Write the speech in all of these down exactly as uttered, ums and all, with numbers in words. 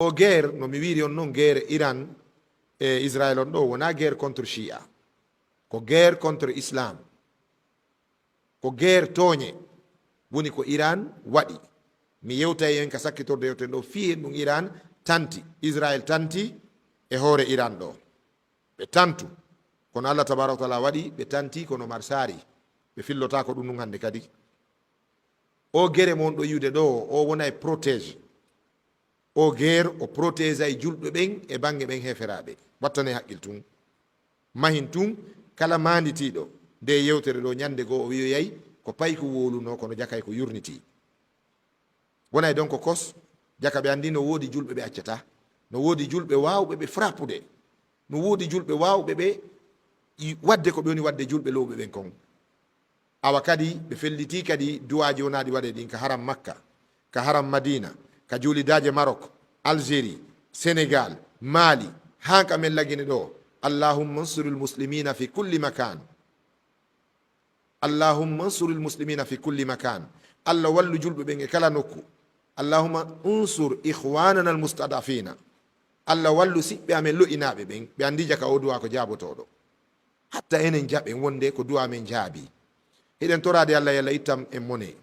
O guerre, no mi wiiri on non, guerre Iran e Israel on ɗo, wonaa guerre contre Shia. Ko guerre contre Islam. Ko guerre tooñe woni ko Iran waɗi. Mi yewtay en ka sakkitorde yewten ɗo, fii hen ɗum Iran tanti, Israel tanti e hoore Iran ɗo. Ɓe tantu, kono Allah tabaraka wa taala waɗi ɓe tanti kono marsaari. Ɓe fillotaako ɗum ɗum hannde kadi. O guerre mo on ɗo yi'ude ɗo, o wona e protège. O guerre, o protège ay julɓe ɓen e baŋŋe ɓen heeferaaɓe. Wattane haqqil tun. Mahin tun, kala maanditiiɗo nde yewtere ɗo, ñande goo o wi'oyay ko payko wowlunoo, kono jakay ko yurnitii. Wonay donc kos, jaka ɓe anndi no woodi julɓe ɓe accataa. No woodi julɓe waawɓe ɓe frappude. No woodi julɓe waawɓe ɓe i-, waɗde ko ɓe woni waɗde julɓe lo'uɓe ɓen kon. Awa kadi, ɓe fellitii kadi du'aaji wonaaɗi waɗee ɗin ka haram Makka, ka haram Madina, ka juulidaaje Maroc, Algérie, Sénégal, Mali, haa ka men lagine ɗo. Allahumma ansuril muslimina fi kulli makan. Allahumma ansuril muslimina fi kulli makan. Allah wallu julɓe ɓen e kala nokku. Allahumma unsur ikhwanana almustadafina. Allah wallu siɓɓe amen lo'inaaɓe ɓen. Ɓe anndi jaka o du'aa ko jaabotooɗo. Hatta enen jaɓen wonde ko du'aa men jaabii. Hiɗen toraade Allah yo Allah ittan en mone.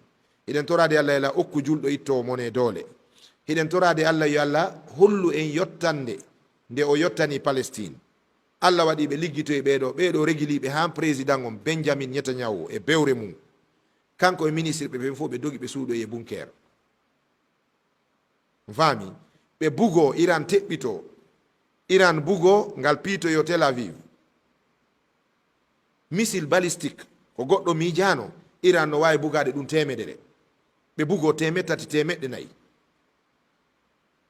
Hiɗen toraade Allah yo Allah okku julɗo ittoowo mone doole. Hiɗen toraade Allah yo Allah hollu en yottande nde o yottani Palestine. Allah waɗi ɓe liggitoyi ɓee ɗo, ɓee ɗo regiliiɓe haa président on Benjamin Netanyahu e bewre mum. Kanko e ministre ɓe ɓen fof ɓe dogi ɓe suuɗoyi e bunker. Faami? Ɓe bugoo, Iran teɓɓitoo. Iran bugoo, ngal piitoyoo Tel Aviv. Missile balistique, ko goɗɗo miijaano, Iran no waawi bugaade ɗum teemedere. Ɓe bugoo teemeɗɗe tati, teemeɗɗe nayi.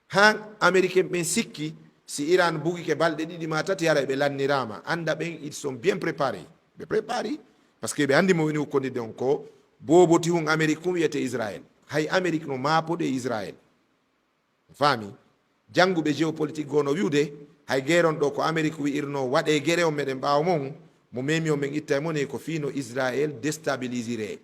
Haa Américain ɓen sikki, si Iran bugike balɗe ɗiɗi maa tati, haray ɓe lanniraama. Annda ɓen, ils sont bien préparés. Ɓe préparé, parce que ɓe anndi mo woni ukkondirde on ko boobotihun Amérique kum wiyete Israël. Hay Amérique no maapode e Israël. Faami? Jannguɓe géopolitique goo no wi'ude, hay guerre on ɗo ko Amérique wi'irnoo waɗee guerre on meɗen ɓaawo mon, mo memi on men itta e mone ko fii no Israël déstabilisiree.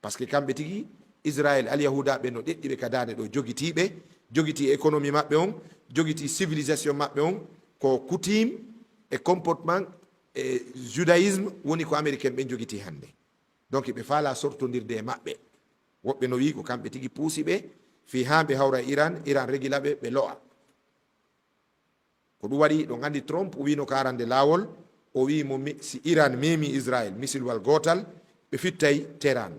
Parce que kamɓe tigi, Israël, Alyahuudaaɓe no ɗeɗɗi ɓe ka daande ɗo, jogitii ɓe, jogitii économie maɓɓe on, jogitii civilisation maɓɓe on, ko coutume e comportement e judaïsme woni ko Américain ɓen jogitii hannde. Donc, ɓe faalaa sortondirde e maɓɓe. Woɓɓe no wi'i ko kamɓe tigi puusi ɓe, fii haa ɓe hawra e Iran, Iran regila ɓe, ɓe lo'a. Ko ɗum waɗi, ɗon anndi Trump wiino ko arande laawol, o wi'i mo mi-, si Iran memi Israël misilwal gootal, ɓe fittay Tehran.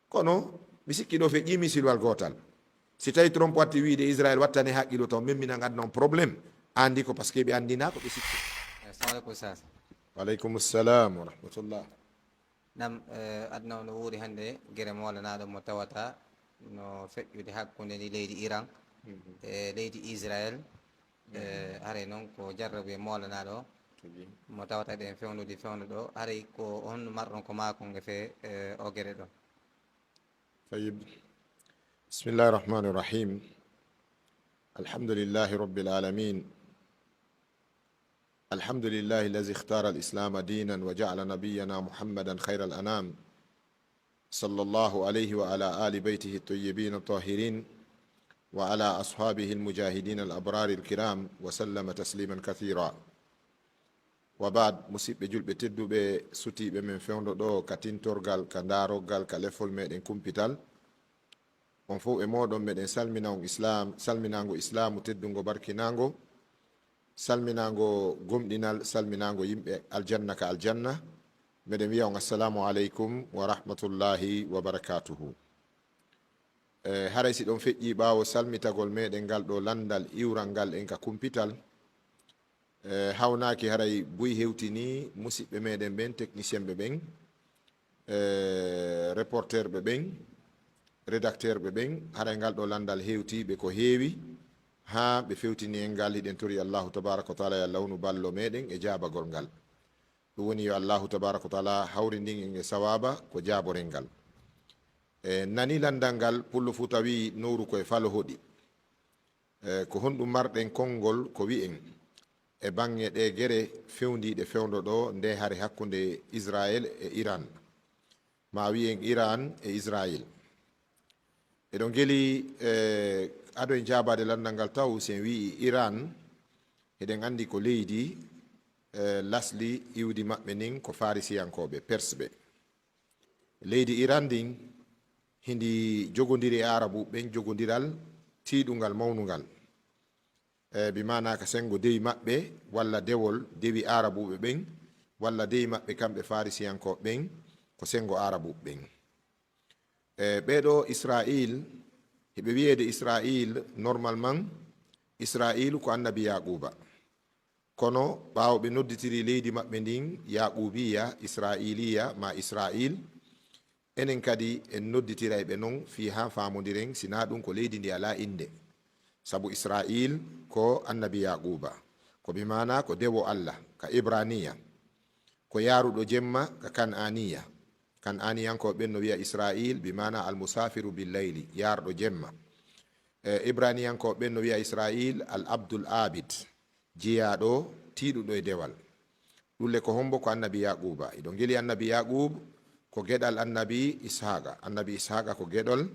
Kono mi sikki ɗo feƴƴi misilwal gootal. Si tawi Trump watti wiide Israël wattane haqqilo taw memminan aduna on problème, anndi ko parce que ɓe anndinaa ko ɓe sikki. Assalamu alaikum, Sasa. Wa alaikum salam wa rahmatullah. Nam, eh, aduna o no wuuri hannde gere moolanaaɗo mo tawata no feƴƴude hakkunde ni leydi Iran e leydi Israël. Eh, haray noon ko jarrabu e moolanaaɗo o. Tigi. Mo tawata eɗen fewndodi fewndo ɗo. Haray ko honno marɗon ko maakon e fee, eh, o gere ɗo? Tayyib. Bismillahi rahmani rahim. Alhamdulillahi rabbil alamin. الحمد لله الذي اختار الإسلام دينا وجعل نبينا محمدا خير الأنام صلى الله عليه وعلى آل بيته الطيبين الطاهرين وعلى أصحابه المجاهدين الأبرار الكرام وسلم تسليما كثيرا. وبعد، musidɓe julɓe tedduɓe, sutiiɓe men fewndo ɗo ka tintorgal, ka daarorgal, ka lefol meɗen kumpital, on fof e mooɗon, meɗen salmina on Islam, salminaango Islaamu teddungo barkinaango, salminaango gomɗinal, salminaango yimɓe aljanna ka aljanna. Meɗen wiya on assalamu aleykum wa rahmatullahi wa barakatuhu. E, haray si ɗon feƴƴi ɓaawo salmitagol meɗen ngal ɗo lanndal iwral ngal en ka kumpital, e, hawnaaki haray buy hewtini musiɓɓe meɗen ɓen, technicien ɓe ɓen, e, reporter ɓe ɓen, rédacteur ɓe ɓen, haray ngal ɗo lanndal hewti ɓe ko heewi, haa ɓe fewtini en ngal. Hiɗen tori Allahu tabaraka wa taala yo Allah wonu ballo meɗen e jaabagol ngal. Ɗum woni yo Allahu tabaraka wa taala hawrindin en e sawaaba ko jaaboren ngal. E, nani lanndal ngal, Pullo Fuuta wi'i nowru ko e falo hoɗi. E, ko honɗum marɗen konngol ko wi'en e baŋŋe ɗee gere fewndiiɗe fewndo ɗo nde hare hakkunde Israel e Iran? Ma wi'en Iran e Israel. Eɗon ngeli, eh, ado en jaabaade lanndal ngal taw, si en wi'i Iran, eɗen anndi ko leydi, eh, lasli iwdi maɓɓe ndin ko Farisiyankooɓe, Persɓe. Leydi Iran ndin, hindi jogondiri e Arabuɓe ɓen jogondiral tiiɗungal mawnungal. Eh, bi maanaa ka senngo dewi maɓɓe, walla dewol dewi Arabuɓe ɓen, walla dewi maɓɓe kamɓe Farisiyankooɓe ɓen, ko senngo Arabuɓe ɓen. Eh, ɓee ɗoo Israayiil, hiɓe wiyeede Israayiil, normalement, Israayiilu ko annabi Yaaquuba. Kono ɓaawo ɓe nodditiri leydi maɓɓe ndin Yaaquubiya, Israayiiliya, maa Israayiil, enen kadi en nodditiray ɓe non fii haa faamondiren, si naa ɗum ko leydi ndi alaa innde. Sabu Israayiil ko annabi Yaaquuba. Ko bi maanaa ko dewo Alla, ka Ibraniya. Ko yaaruɗo jemma, ka Kan'aniya. Kan'aniyankooɓe ɓen no wi'a Israayiil, bi maanaa al-musaafiru bil layli, yaarɗo jemma. E, Ibraniyankooɓe ɓen no wi'a Israayiil al-abdul aabid, jeyaaɗo tiiɗuɗo e dewal. Ɗulle ko hombo? Ko annabi Yaaquuba. Iɗo ngeli annabi Yaaquub ko geɗal annabi Ishaaqa. Annabi Ishaaqa ko geɗol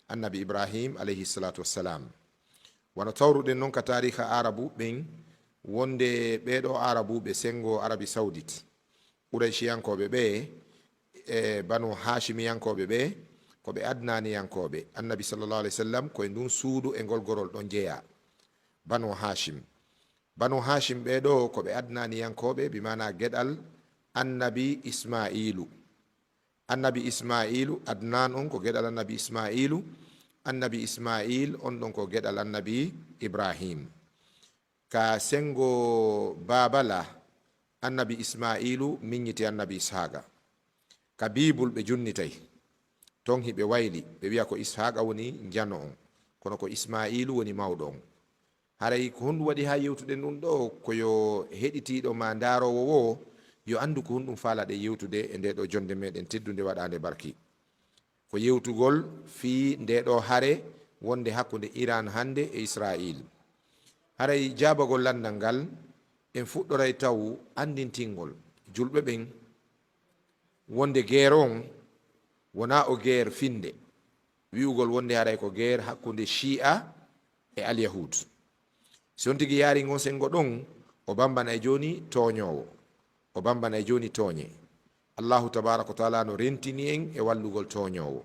annabi Ibrahim alayhi salatu wassalam. Wano tawruɗen non ka taariha Arabu ɓen, wonde ɓee ɗoo Arabuɓe senngo Arabi Sawdit, Qurayshiyankooɓe ɓe, e Banu Haashimiyankooɓe ɓe, ko ɓe Adnaaniyankooɓe. Annabi sallallahu alayhi wa sallam ko e ndun suudu e ngol gorol ɗon jeyaa. Banu Haashim. Banu Haashim ɓee ɗoo ko ɓe Adnaaniyankooɓe, bi maanaa geɗal annabi Ismaa'iilu. Annabi Ismaa'iilu, Adnaan on ko geɗal annabi Ismaa'iilu. Annabi Ismaa'iil on ɗon ko geɗal annabi Ibrahim. Ka senngo Baabala, annabi Ismaa'iilu miññiti annabi Ishaaqa. Ka Biibul ɓe junnitay. Ton hiɓe wayli, ɓe wi'a ko Ishaaqa woni njano on, kono ko Ismaa'iilu woni mawɗo on. Haray ko honɗum waɗi haa yewtuɗen ɗum ɗoo? Ko yo heɗitiiɗo maa ndaaroowo woo yo anndu ko honɗum faalaɗen yewtude e ndee ɗoo jonnde meɗen teddunde waɗaande barki. Ko yewtugol fii ndee ɗoo hare wonde hakkunde Iran hannde e Israayiil. Haray jaabagol lanndal ngal, en fuɗɗoray taw anndintingol julɓe ɓen wonde geer on wonaa o geer finnde, wi'ugol wonde haray ko geer hakkunde Shi'a e Alyahud. Si on tigi yaarii ngon senngo ɗon, o bambanay jooni tooñoowo. O bambanay jooni tooñe. Allahu tabaaraka wa taala no rentini en e wallugol tooñoowo.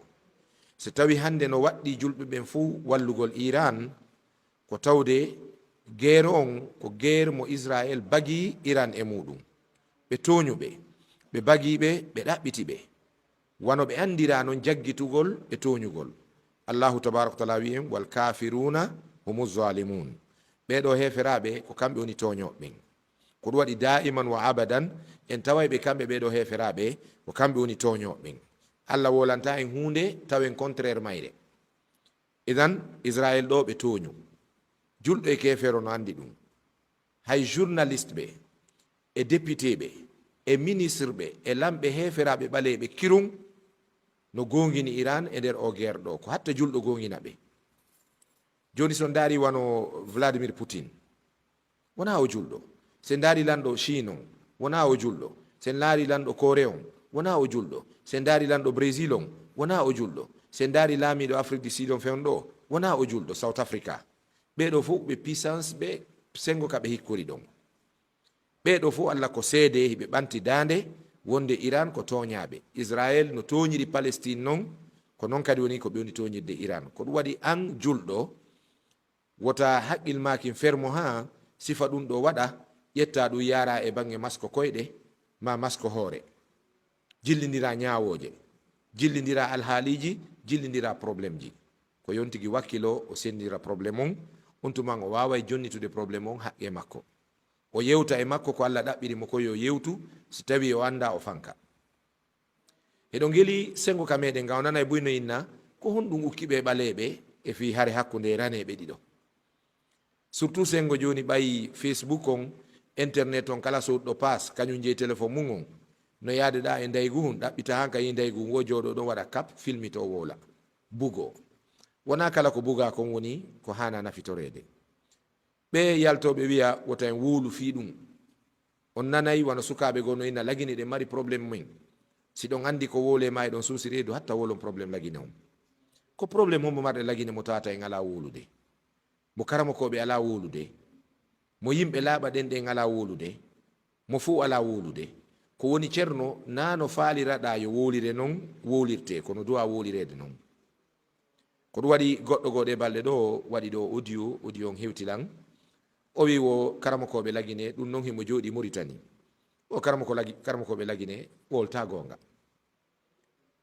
Si tawi hannde no waɗɗii julɓe ɓen fow wallugol Iran, ko tawde geer on ko geer mo Israel bagii Iran e muɗum. Ɓe tooñu ɓe, ɓe bagii ɓe, ɓe ɗaɓɓiti ɓe. Wano ɓe anndiraa non jaggitugol e tooñugol. Allahu tabaaraka wa taala wi'i en, "Wal kaafiruuna humu zaalimuun." Ɓee ɗoo heeferaaɓe ko kamɓe woni tooñooɓe ɓen. Ko ɗum waɗi daa'iman wa abadan, en taway ɓe kamɓe ɓee ɗoo heeferaaɓe, ko kamɓe woni tooñooɓe ɓen. Allah woolantaa en huunde tawen contraire mayre. Idan, Israel ɗoo ɓe tooñu. Julɗo e keefeero no anndi ɗum. Hay journaliste ɓe, e député ɓe, e ministre ɓe, e lamɓe heeferaaɓe ɓaleeɓe kirum no goongini Iran e nder o guerre ɗoo. Ko hatta julɗo goongina ɓe. Jooni, so on ndaari wano Vladimir Putin, wonaa o julɗo. Si en ndaari lanɗo Chine on, wonaa o julɗo. Si en ndaari lanɗo Corée on, wonaa o julɗo. Si en ndaari lanɗo Brésil on, wonaa o julɗo. Si en ndaari laamiiɗo Afrique du Sud on fewndo ɗoo, wonaa o julɗo. South Africa. Ɓee ɗoo fof ɓe puissance ɓe senngo ka ɓe hikkori ɗon. Ɓee ɗoo fof Allah ko seede hiɓe ɓanti daande wonde Iran ko tooñaaɓe. Israel no tooñiri Palestine non, ko non kadi woni ko ɓe woni tooñirde Iran. Ko ɗum waɗi an julɗo, wota haqqil maa kin fermo haa sifa ɗum ɗoo waɗa, ƴetta ɗum yaara e baŋŋe masko koyɗe, maa masko hoore. Jillindira ñaawooje, jillindira alhaaliiji, jillindira problèmeji. Ko yontigi wakkilo o senndira problème on, on tuman o waaway jonnitude problème on haqqee makko. O yewta e makko ko Allah ɗaɓɓiri mo ko yo yewtu, si tawi o anndaa o fanka. Eɗo ngeli senngo ka meɗen nga, o nanay buy no inna, ko honɗum ukki ɓe ɓaleeɓe e fii hare hakkunde raneeɓe ɗiɗo? Surtout senngo jooni ɓay Facebook on, internet on, kala sooduɗo pass, kañum jeyi téléphone mum on, no yaade ɗa e ndaygu hun, ɗaɓɓita han ka yi ndaygu hun, wo jooɗo ɗon waɗa kap, filmito woola, bugo. Wonaa kala ko bugaa kon woni ko haana nafitoreede. Ɓe yaltooɓe wi'a wota en wuulu fii ɗum. On nanay wano sukaaɓe goo no inna lagine ɗe mari problème mum. Si ɗon anndi ko woolee ma e ɗon suusi reedu, hatta woolon problème lagine on. Ko problème hombo marɗe Lagine mo tawata en alaa wowlude? Mo karamokooɓe alaa wowlude? Mo yimɓe laaɓa ɗen ɗen alaa wowlude? Mo fuu alaa wowlude? Ko woni Ceerno, naa no faaliraɗaa yo wowlire non wowlirtee, kono duwaa wowlireede non. Ko ɗum waɗi goɗɗo goo ɗee balɗe ɗoo waɗi ɗoo audio, audio on hewti lan. O wi wo karamokooɓe Lagine, ɗum non himo jooɗii Moritani. O karamoko Lagi-, karamokooɓe Lagine, wowltaa goonga.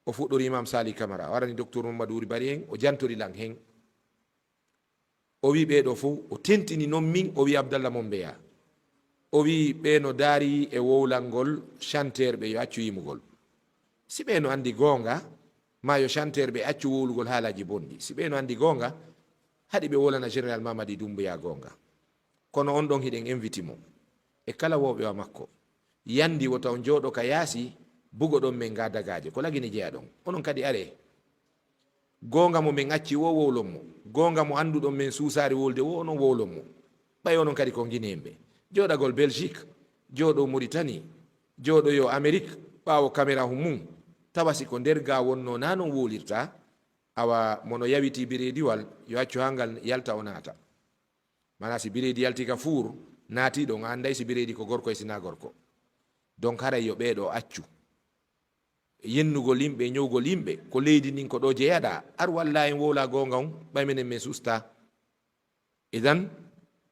O fuɗɗori Imam Sali Camara, o arani Docteur Mamadou Wuri Bari en, o jantori lan hen. O wi ɓee ɗoo fow, o tentini non min, o wi Abdallah Mombeya. O wi ɓee no daari e wowlangol chanteur ɓe yo accu yimugol. Si ɓee no anndi goonga, ma yo chanteur ɓe accu wowlugol haalaaji bonɗi. Si ɓee no anndi goonga, haɗi ɓe wowlana Général Mamadi Doumbouya goonga. Kono on ɗon hiɗen inviti mo e kala wowɓe wa makko. Yandi wota on jooɗo ka yaasi, bugoɗon men ga dagaaje. Ko Lagine jeyaɗon. Onon kadi aree. Goonga mo men acci wo wowlon mo. Goonga mo annduɗon men suusaari wowlude wo onon wowlon mo. Ɓay onon kadi ko Ngineemɓe. Jooɗagol Belgique, jooɗo Mauritanie, jooɗoyo Amérique, ɓaawo caméra hum mum. Tawa si ko nder ga wonno naa non wowlirta, awa mo no yawiti bireediwal, yo accu haa ngal yalta o naata. Maanaa si bireedi yalti ka fuur, naati ɗon, a annday si bireedi ko gorko e si naa gorko. Donc haray yo ɓee ɗoo accu. Yennugol yimɓe, ñowgol yimɓe, ko leydi ndin ko ɗoo jeyaɗaa. Ar walla en wowla goonga on, ɓay menen men susta. Idan,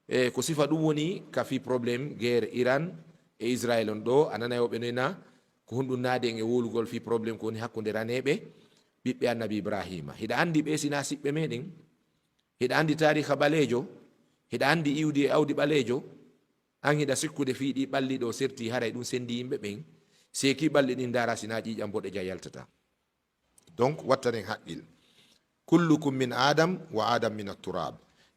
e, ko sifa ɗum woni ka fii problème guerre Iran e Israël on ɗoo, a nanay woɓɓe no ina, ko honɗum naadi en e wowlugol fii problème ko woni hakkunde raneeɓe, ɓiɓɓe Annabi Ibrahima. Hiɗa anndi ɓee si naa siɓɓe meɗen? Hiɗa anndi taariha ɓaleejo? Hiɗa anndi iwdi e awdi ɓaleejo? An hiɗa sikkude fii ɗii ɓalli ɗoo serti haray ɗum sendi yimɓe ɓen? Seeki ɓalli ɗin ndaara si naa ƴiiƴam boɗeja yaltata. Donc, wattanen haqqil. Kullukum min Adam wa Adam min at-turab.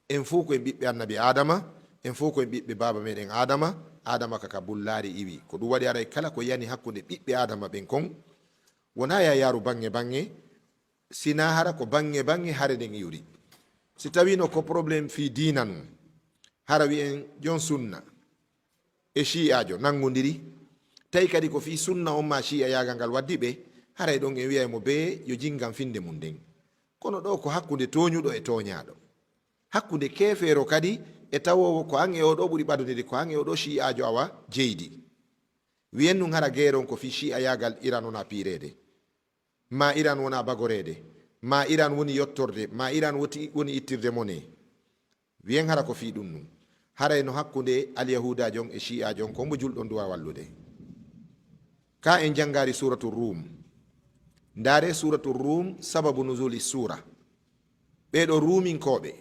En fow ko en ɓiɓɓe Annabi Adama, en fow ko en ɓiɓɓe baaba meɗen Adama, Adama ka ka bullaari iwi. Ko ɗum waɗi aray kala ko yani hakkunde ɓiɓɓe Adama ɓen kon, wonaa ya yaaru baŋŋe baŋŋe, si naa hara ko baŋŋe baŋŋe hare nden iwri. Si tawiino ko problème fii diina nun, hara wi'en jon sunna e shi'aajo nanngondiri, tawi kadi ko fii sunna on maa shi'ayaagal ngal waddi ɓe, haray ɗon en wi'ay mo bee yo jinngan finnde mum nden. Kono ɗoo ko hakkunde tooñuɗo e tooñaaɗo. Hakkunde keefeero kadi e tawoowo ko an e oo ɗoo ɓuri ɓadondirde, ko an e oo ɗoo shi'aajo awa jeydi. Wi'en nun hara geere on ko fii shi'ayaagal Iran wona piireede. Maa Iran wona bagoreede, maa Iran woni yottorde, maa Iran woti, woni ittirde mone. Wiyen hara ko fii ɗum nun. Haray no hakkunde alyahuudaajo on e shi'aajo on, ko mbo julɗo on duwa wallude. Ka en janngaari Suuratu Ruum. Ndaare Suuratu Ruum, sababu nuzuli suura. Ɓee ɗoo Ruuminkooɓe,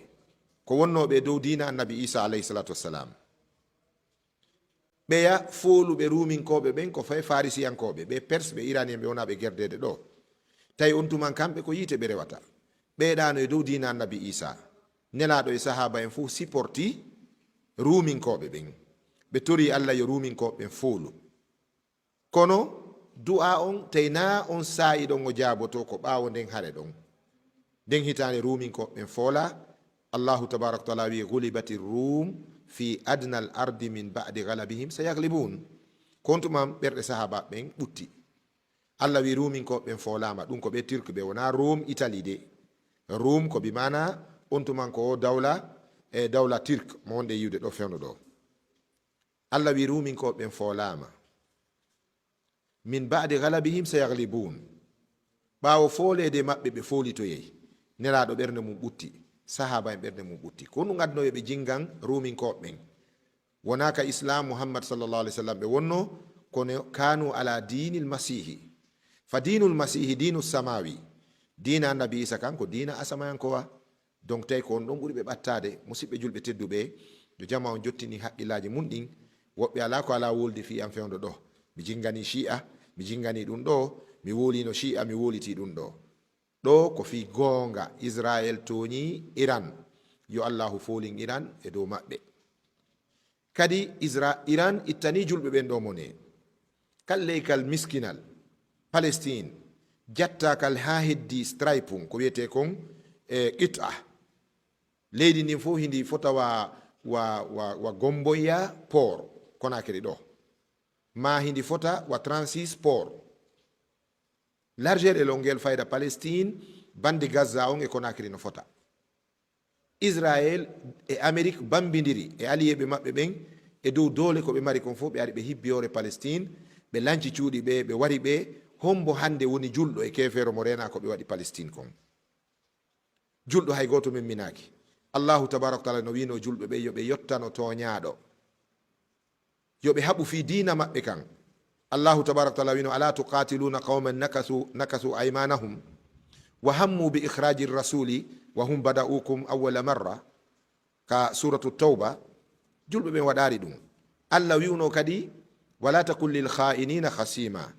ko wonnooɓe e dow diina Annabi Iisaa alayhi salaatu wassalaam. Ɓeya fooluɓe Ruuminkooɓe ɓen ko fay Farisiyankooɓe, ɓe Perse, ɓe Iraniyen, ɓe wonaa ɓe gerdeede ɗoo. Tawi on tuman kamɓe ko yiite ɓe rewata. Ɓeyɗaano e dow diina Annabi Iisaa. Nelaaɗo e sahaaba en fow siporti Ruuminkooɓe ɓen. Ɓe torii Alla yo Ruuminkooɓe ɓen foolu. Kono du'aa on, tawi naa on saa'i ɗon o jaabotoo, ko ɓaawo nden hare ɗon. Nden hitaande Ruuminkooɓe ɓen foolaa, Allaahu tabaaraka wa taala wi'i, "Gulibati Ruum fi adna al ardi min ba'di galabihim sayaglibuun." Ko on tuma ɓerɗe sahaabaaɓe ɓen ɓutti. Alla wi'i Ruuminkooɓe ɓen foolaama, ɗum ko ɓe Turk ɓe, wonaa Ruum Itali de. Ruum ko bi maana on tuman ko o dawla, e dawla Turk mo wonde yi'ude ɗoo fewndo ɗoo. Alla wi'i Ruuminkooɓe ɓen foolaama. "Min ba'di galabihim sayaglibuun." Ɓaawo fooleede maɓɓe, ɓe foolitoyay. Nelaaɗo ɓernde mum ɓutti, sahaaba en ɓernde mum ɓutti. Ko ɗum adduno yo ɓe jinngan Ruuminkooɓe ɓen. Wonaa ka Islaam Muhammad sallallahu alaihi wasallam ɓe wonno, kono kaanu ala diinil Masiihi. Fa diinul Masiihi diinu samaawi. Diina Annabi Iisa kan ko diina asamayankowa. Donc, tawi ko on ɗon ɓuri ɓe ɓattaade. Musidɓe julɓe tedduɓe, yo jamaa on jottini haqqillaaji mun ɗin. Woɓɓe alaa ko alaa wolde fii an fewndo ɗoo. Mi jinnganii Shi'a, mi jinnganii ɗum ɗoo, mi woliino Shi'a, mi wolitii ɗum ɗoo. Ɗoo ko fii goonga, Israel tooñii Iran. Yo Allaahu foolin Iran e dow maɓɓe. Kadi Isra-, Iran ittanii julɓe ɓen ɗoo mone. Kal leykal miskinal, Palestine, jattaa kal haa heddii Stripe, ko wiyetee kon, e, qit'a. Leydi ndin fow hindi fota wa, wa, wa, wa Gomboya port, Conakry ɗoo. Maa hindi fota wa trente-six port. Largeur e longueur fayda Palestine, Bande Gaza on e Conakry no fota. Israel e Amérique bambindiri e aliyeeɓe maɓɓe ɓen e dow doole ko ɓe mari kon fof, ɓe ari ɓe hibbi hoore Palestine, ɓe lanci cuuɗi ɓe, ɓe wari ɓe. Hombo hannde woni julɗo e keefeero mo reenaa ko ɓe waɗi Palestine kon? Julɗo hay gooto memminaaki. Allahu tabaraka wa taala no wiino julɓe ɓe yo ɓe yottano tooñaaɗo, yo ɓe haɓu fii diina maɓɓe kan. Allahu tabaraka wa taala wiino: "Ala tuqatiluna qawman nakasu, nakasu aymanahum wa hammu bi ikhraji rasuli wa hum bada'ukum awwala marra." Ka suratu Tawba, julɓe ɓen waɗaari ɗum. Allah wi'uno kadi: "Wala takun lil kha'inina khasima."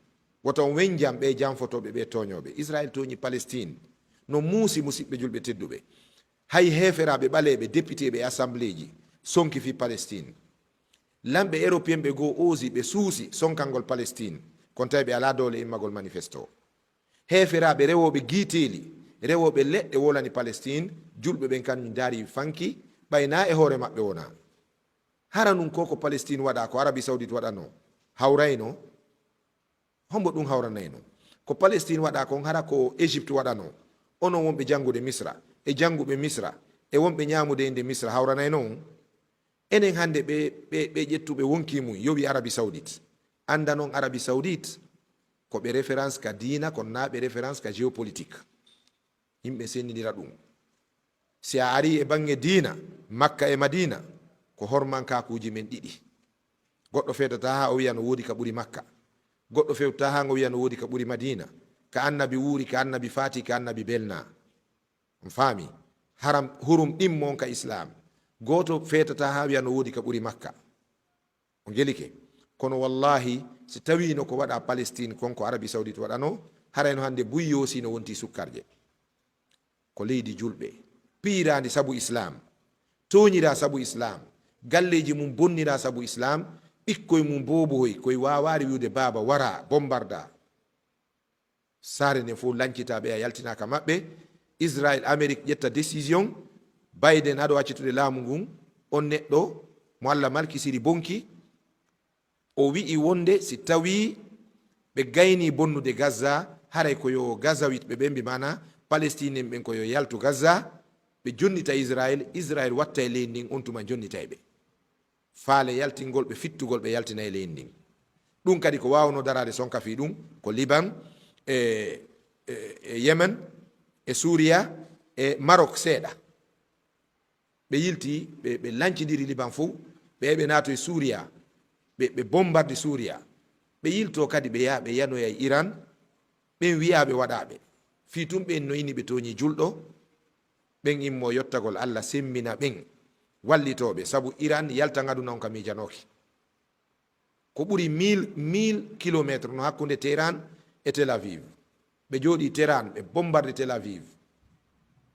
Wota on wenjam ɓe janfotooɓe, ɓe tooñooɓe. Israel tooñi Palestine. No muusi, musiɓɓe julɓe tedduɓe. Hay heeferaaɓe ɓaleeɓe, députéɓe e assembléeji sonki fii Palestine. Lamɓe européen ɓe goo oosi, ɓe suusi sonkangol Palestine. Kon tawi ɓe alaa doole immagol manifesto. Heeferaaɓe rewooɓe giiteeli, rewooɓe leɗɗe wolani Palestine, julɓe ɓen kañum ndaari fanki, ɓay naa e hoore maɓɓe wonaa. Hara nun ko ko Palestine waɗa, ko Arabie Saoudite waɗanoo, hawrayno? Hombo ɗum hawranayno? Ko Palestine waɗa kon, hara ko Égypte waɗanoo? Onon wonɓe janngude Misra, e jannguɓe Misra, e wonɓe ñaamude innde Misra, hawranayno on? Enen hannde ɓe, ɓe, ɓe ƴettuɓe wonki mum yowi Arabie Saoudite. Annda non Arabie Saoudite ko ɓe référence ka diina, kono naa ɓe référence ka géopolitique. Yimɓe sennindira ɗum. Si a ari e baŋŋe diina, Makka e Madina, ko hormankaakuuji men ɗiɗi. Goɗɗo feetata haa o wiya no woodi ka ɓuri Makka. Goɗɗo feewtata haa ngo wiya no woodi ka ɓuri Madina. Ka annabi wuuri, ka annabi faati, ka annabi belnaa. On faami? Haram, hurum ɗimmo on ka Islaam. Gooto feetata haa wiya no woodi ka ɓuri Makka. O gelike. Kono wallahi, si tawiino ko waɗa Palestine kon ko Arabie Saoudite waɗanoo, harayno hannde buy yoosi no wonti sukkarje. Ko leydi julɓe, piiraandi sabu Islaam, tooñiraa sabu Islaam, galleeji mum bonniraa sabu Islaam, ɓikkoy mum boobohoy koy waawaari wi'ude baaba waraa, bombardaa. Saare nden fof lancita ɓe, a yaltinaaka maɓɓe. Israel, Amérique ƴetta décision. Biden haɗo accitude laamu ngun, on neɗɗo mo Allah malkisiri bonki, o wi'i wonde si tawii ɓe gaynii bonnude Gaza, haray ko yo Gazawit ɓe ɓen, bi maana Palestiniyen ɓen, ko yo yaltu Gaza, ɓe jonnita Israel, Israel watta e leydi ndin, on tuma jonnitay ɓe. Faale yaltingol ɓe, fittugol ɓe yaltina e leydi ndin. Ɗum kadi ko waawnoo daraade sonka fii ɗum, ko Liban, e, e, e Yemen, e Suuriya, e Marok seeɗa. Ɓe yilti, ɓe, ɓe lancindiri Liban fof, ɓe, ɓe naatoyi Suuriya, ɓe, ɓe bombardi Suuriya. Ɓe yiltoo kadi, ɓe yaha, ɓe yanoya e Iran, ɓen wi'aa ɓe waɗaa ɓe. Fii tun ɓen no ini ɓe tooñii julɗo, ɓen immoo yottagol Allah, semmina ɓen, wallitoo ɓe, sabu Iran yaltan aduna on ka miijanooki. Ko ɓuri mille, mille kilomètres no hakkunde Teheran e Tel Aviv. Ɓe jooɗii Teheran, ɓe bombarde Tel Aviv.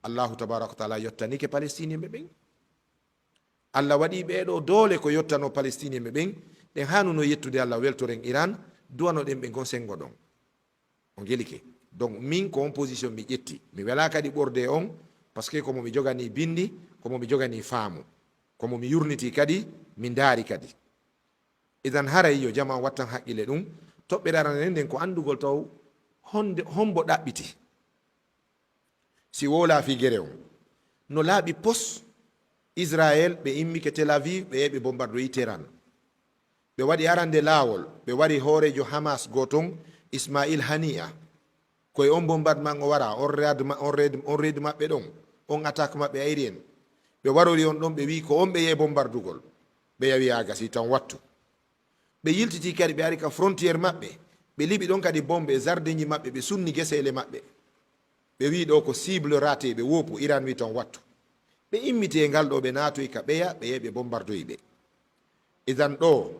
Allahu tabaraka wa taala yottanike Palestinienɓe ɓen. Allah waɗii ɓee ɗoo doole ko yottanoo Palestinienɓe ɓen. Ɗen haanuno yettude Allah, weltoren Iran, duwanoɗen ɓe ngon senngo ɗon. O gelike. Donc, min ko on position mi ƴetti. Mi welaa kadi ɓorde e on, parce que ko mo mi joganii binndi, ko mo mi joganii faamu. Ko mo mi yurnitii kadi, mi ndaari kadi. Idan haray yo jamaa wattan haqqille ɗum. Toɓɓere arande nden ko anndugol taw honde, hombo ɗaɓɓiti. Si wowlaa fii gere on, no laaɓi pos, Israel ɓe immike Tel Aviv, ɓe, ɓe bombardoyi Teheran. Ɓe waɗi arande laawol, ɓe wari hooreejo Hamas gooton, Ismail Haniya. Ko e on bombardement o wara, on raid ma-, on raid, on raid maɓɓe ɗon, on attaque maɓɓe aérienne. Ɓe warori on ɗon, ɓe wi'i ko on ɓe yehi bombardugol. Ɓe yawi a gasi tan wattu. Ɓe yiltiti kadi, ɓe ari ka frontière maɓɓe. Ɓe liɓi ɗon kadi bombe e jardinji maɓɓe, ɓe sunni geseele maɓɓe. Ɓe wi'i ɗoo ko cible raté, ɓe woopu, Iran wi'i tan wattu. Ɓe immiti e ngal ɗoo, ɓe naatoyi ka ɓeya, ɓe yehi ɓe bombardoyi ɓe. Idan ɗoo,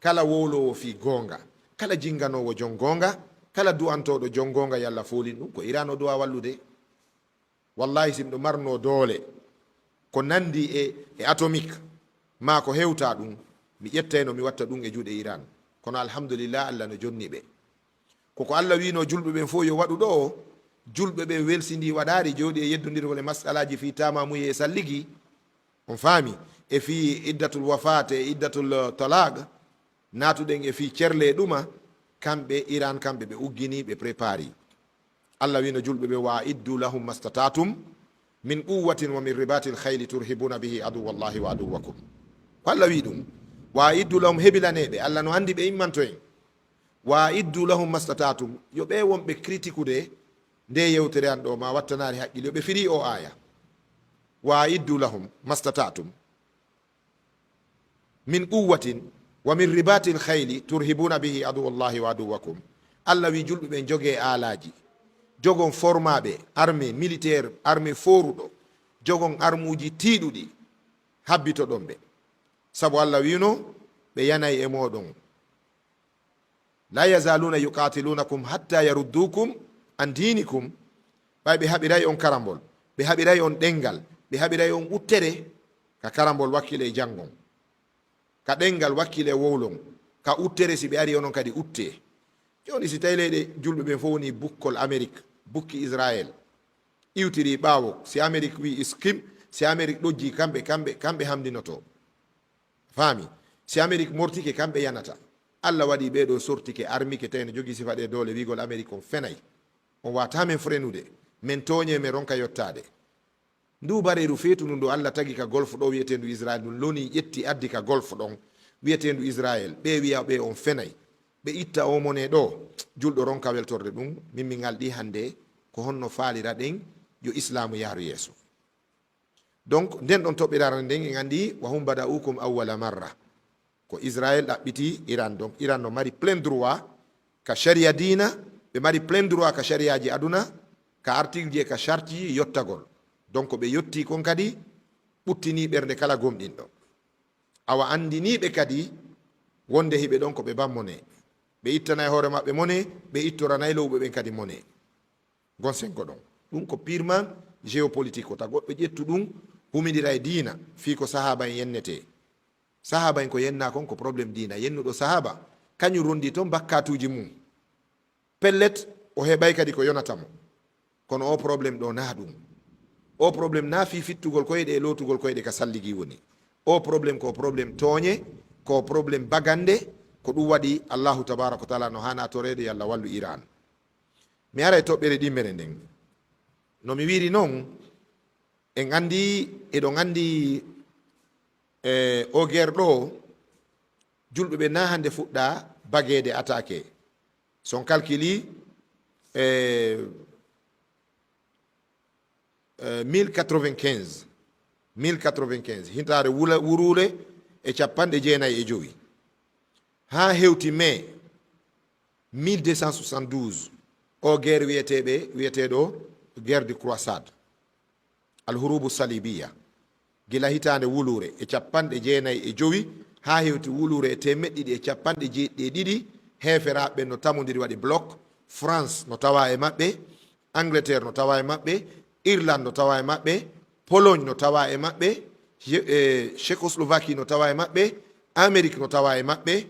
kala wowloowo fii goonga, kala jinganoowo jon goonga, kala du'antooɗo jon goonga, yalla foolin ɗum, ko Iran o du'a wallude. Wallahi, si miɗo marnoo doole ko nandi e, e atomique, maa ko hewta ɗum, mi ƴettayno, mi watta ɗum e juuɗe Iran. Kono alhamdulillah, Allah no jonni ɓe. Ko ko Allah wi'unoo julɓe ɓen fof yo waɗu ɗoo, julɓe ɓen welsindii waɗaari, jooɗii e yeddondirgol e masalaaji fii taamaamuye e salligi, on faami, e fii iddatul wafaat e iddatul, eh, talaaq, naatuɗen e fii cerle e ɗuma, kamɓe Iran, kamɓe ɓe ugginii, ɓe préparii. Allah wino julɓe ɓe, "Wa iddu lahum mastata'tum min quwwatin wa min ribatil khayli turhibuna bihi aduwwallahi wa aduwwakum." Ko Allah wi ɗum, "Wa iddu lahum", hebilaneɓe, Allah no andi ɓe immanto en. "Wa iddu lahum mastata'tum", yo ɓe wonɓe kritikude nde yewtere an ɗo, ma wattanaari haqqil, yo ɓe firi o aya. "Wa iddu lahum mastata'tum min quwwatin wa min ribatil khayli turhibuna bihi aduwwallahi wa aduwwakum." Allah wi julɓe ɓen, joge aalaji, jogon formaɓe, armée militaire, armée foruɗo, jogon armuji tiiɗuɗi, habbitoɗon ɓe. Sabu Allah wino, "Ɓe yanay e moɗon." "La yazaluna yuqatilunakum hatta yaruddukum an dinikum." Ɓay ɓe haɓiray on karambol, ɓe haɓiray on ɗengal, ɓe haɓiray on uttere ka karambol, wakkile e jangon, ka ɗengal, wakkile e wowlon, ka uttere, si ɓe ari onon kadi utte. Joni si tawi leyɗe julɓe ɓen fof woni bukkol Amérique, bukki Israël, iwtiri ɓaawo, si Amérique wi iskim, si Amérique ɗojji, kamɓe, kamɓe, kamɓe hamdinoto. Faami? Si Amérique mortike, kamɓe yanata. Allah waɗi ɓee ɗo sortike, armike, tawi no jogii sifa ɗe doole, wiigol Amérique on fenay. On waata men frenude, men tooñe, men ronka yottaade. Ndu bareeru feetu ndu, ndu Allah tagi ka Golfe ɗo, wiyeteendu Israël, ndu loni ƴetti addi ka Golfe ɗon, wiyeteendu Israël. Ɓe wiya ɓe on fenay. Ɓe itta o mone ɗo, julɗo ronka weltorde ɗum, min mi ngalɗi hannde, ko honno faaliraɗen yo Islaamu yahru yeeso. Donc, nden ɗon toɓɓirare nden, en anndi, "Wa hum bada'ukum awwala marra." Ko Israël ɗaɓɓiti Iran. Donc, Iran no mari plein droit ka sharia diina, ɓe mari plein droit ka shariaji aduna, ka article ji e ka shartiji yottagol. Donc, ɓe yotti kon kadi ɓuttini ɓernde kala gomɗinɗo. Awa anndini ɓe kadi wonde hiɓe ɗon ko ɓe ban mone. Ɓe ittanay hoore maɓɓe mone, ɓe ittoranay lowɓe ɓen kadi mone. Gon senko ɗon. Ɗum ko purement géopolitique, ko ta goɗɗo ƴettu ɗum, humindira e diina, fii ko sahaaba en yennetee. Sahaaba en ko yennaa kon ko problème diina. Yennuɗo sahaaba, kañum rondi toon bakkatuuji mum. Pellet, o heɓay kadi ko yonata mo. Kono o problème ɗo naa ɗum. O problème naa fii fittugol koyɗe e lootugol koyɗe ka salligi woni. O problème ko problème tooñe, ko problème bagande, ko ɗum waɗi Allahu tabaaraka wa taala no haana toreede, yo Allah wallu Iran. Mi ara e toɓɓere ɗimmere nden. No mi wiiri non, en anndi, eɗon anndi, e o guerre ɗo, julɓe ɓe na hannde fuɗɗa bageede attaqué. Si on calcule, e, e, mille quatre-vingt-quinze, mille quatre-vingt-quinze, hitaande wula-, wuruure e capanɗe jeenayi e jowi. Haa hewti mai mille deux cent soixante-douze, o guerre wiyeteeɓe, wiyeteeɗo guerre de croisade, al hurubu salibiya, gila hitaande wuluure e capanɗe jeenayi e jowi haa hewti wuluure e teemeɗɗe ɗiɗi e capanɗe jeeɗiɗi e ɗiɗi, heeferaaɓe ɓen no tamondiri waɗi bloc, France no tawa e maɓɓe, Angleterre no tawa e maɓɓe, Irlande no tawa e maɓɓe, Pologne no tawa e maɓɓe, Ye-, e, Tchécoslovaquie no tawa e maɓɓe, Amérique no tawa e maɓɓe.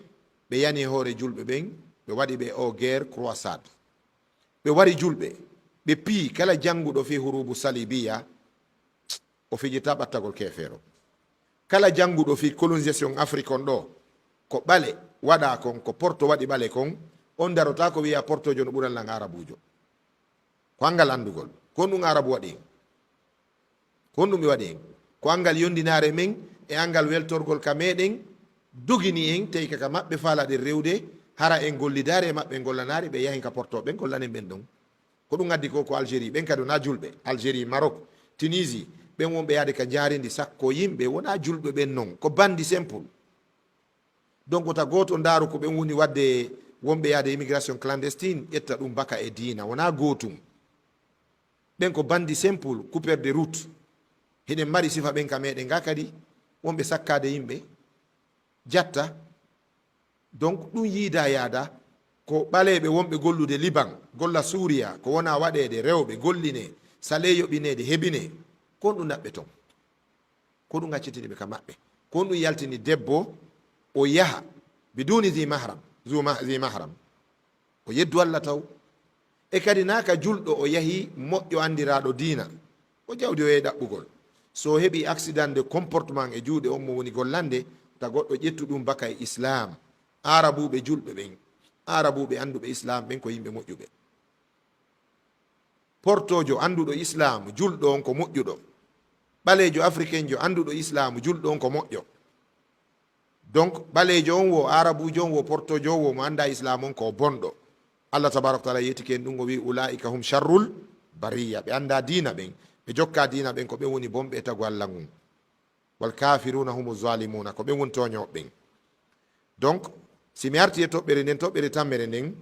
Ɓe yani e hoore julɓe ɓen, ɓe waɗi ɓe o guerre croisade. Ɓe wari julɓe, ɓe piyi kala jannguɗo fii hurubu salibiya, o fijirta ɓattagol keefeero. Kala jannguɗo fii colonisation Afrique on ɗo, ko ɓale waɗa kon, ko Porto waɗi ɓale kon, on darota ko wiya Portojo no ɓural lan Arabuujo. Ko anngal anndugol. Ko honɗum Arabu waɗi en? Ko honɗum ɓe waɗi en? Ko anngal yondinaare men e anngal weltorgol ka meɗen dogini en, tawi ka, ka maɓɓe faalaɗen rewde, hara en gollidaare e maɓɓe, en gollanaare, ɓe yahen ka Porto, ɓen gollanen ɓen ɗon. Ko ɗum addi ko, ko Algérie, ɓen kadi wonaa julɓe. Algérie, Maroc, Tunisie, ɓen wonɓe yaade ka njaarindi sakko yimɓe, wonaa julɓe ɓen non. Ko bandi simple. Donc, wota gooto ndaaru ko ɓen woni waɗde wonɓe yaade immigration clandestine, ƴetta ɗum baka e diina. Wonaa gootum. Ɓen ko bandi simple, coupeur de route. Hiɗen mari sifa ɓen ka meɗen ga kadi, wonɓe sakkaade yimɓe, jatta. Donc, ɗum yiida yaada ko ɓaleeɓe wonɓe gollude Liban, golla Suuriya, ko wona waɗeede, rewɓe, golline, sale yoɓineede, hebine, ko honɗum naɓɓe ton? Ko ɗum accitini ɓe ka maɓɓe. Ko ɗum yaltini debbo o yaha biduni zi mahram, zu ma-, zi mahram. O yeddu Allah taw. E kadi naa ka julɗo o yahi moƴƴo anndiraaɗo diina. O jawdi o yehi ɗaɓɓugol. So o heɓi accident de comportement e juuɗe on mo woni gollande, ta goɗɗo ƴettu ɗum baka e Islam. Aarabuuɓe julɓe ɓen, Aarabuuɓe annduɓe Islam ɓen ko yimɓe moƴƴuɓe. Portoojo annduɗo Islaamu, julɗo on ko moƴƴuɗo. Ɓaleejo africain jo annduɗo Islaamu, julɗo on ko moƴƴo. Donc, ɓaleejo on wo, aarabuujo on wo, portoojo on wo, mo anndaa Islaamu on ko bonɗo. Allah tabaaraka wa taala yeetike en ɗum, o wi'i, "Ulaa'ika hum sharrul bariyya." Ɓe anndaa diina ɓen, ɓe jokkaa diina ɓen, ko ɓen woni bonɓe e tagu Allah ngun. "Wal kafiruna humu zalimuna," ko ɓen woni tooñooɓe ɓen. Donc, si mi arti e toɓɓere nden, toɓɓere tammere nden,